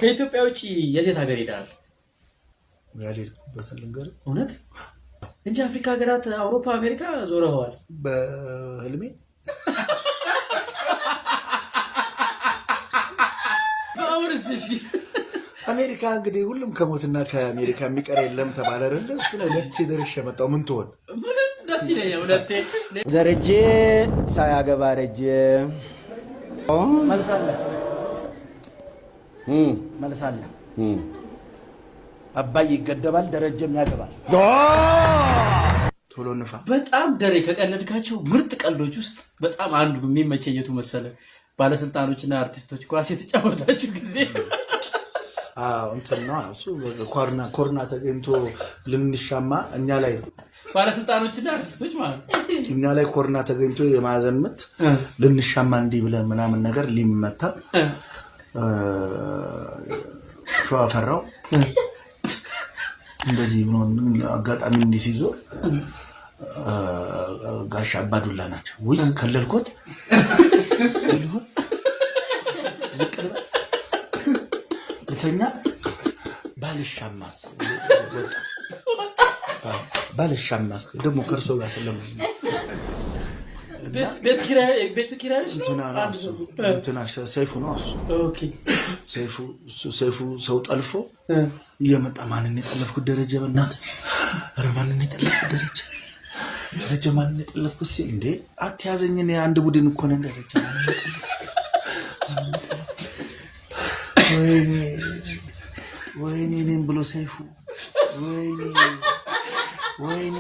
ከኢትዮጵያ ውጭ የት ሀገር ሄደሃል? ያልሄድኩበትን ልንገርህ። እውነት እንጂ አፍሪካ ሀገራት፣ አውሮፓ፣ አሜሪካ ዞረዋል። በህልሜ። በአሁንስ? እሺ። አሜሪካ እንግዲህ ሁሉም ከሞትና ከአሜሪካ የሚቀር የለም ተባለ አይደለ? እሱን ሁለቴ ደርሼ የመጣው ምን ትሆን? ምንም ደስ ይለኛል። ሁለቴ። ደረጀ ሳያገባ ረጀ። መልሳለ፣ መልሳለ። አባይ ይገደባል፣ ደረጀም ያገባል። ቶሎ ንፋ። በጣም ደሬ ከቀለድካቸው ምርጥ ቀልዶች ውስጥ በጣም አንዱ የሚመቸኝ የቱ መሰለ? ባለስልጣኖችና አርቲስቶች ኳስ የተጫወታችሁ ጊዜ። አዎ፣ እንትን ነው እሱ፣ ኮርና ኮርና ተገኝቶ ልንሻማ እኛ ላይ ባለስልጣኖችና አርቲስቶች ማለት ነው። እኛ ላይ ኮርና ተገኝቶ የማዕዘን ምት ልንሻማ እንዲህ ብለን ምናምን ነገር ሊመታ ሸዋ ፈራው እንደዚህ ብሎ አጋጣሚ እንዲህ ሲዞር ጋሽ አባዱላ ናቸው። ውይ ከለልኮት ልሁን፣ ዝቅ ልበል፣ ልተኛ፣ ባልሻማስ ወጣ፣ ባልሻማስ ደግሞ ከእርሶ ጋር ስለምን ቤት ኪራይ፣ ቤቱ ኪራዮች ነው። እንትና ነው እሱ፣ እንትና ሰይፉ ነው እሱ። ሰይፉ፣ እሱ ሰይፉ ሰው ጠልፎ እየመጣ ማንን የጠለፍኩት ደረጀ፣ በእናትህ ኧረ ማንን የጠለፍኩት ደረጀ፣ ደረጀ ማንን የጠለፍኩት ሲል እንዴ አትያዘኝ፣ እኔ አንድ ቡድን እኮ ነን፣ ደረጀ ማንን የጠለፍኩት፣ ማንን የጠለፍኩት፣ ወይኔ ወይኔ እኔም ብሎ ሰይፉ፣ ወይኔ ወይኔ።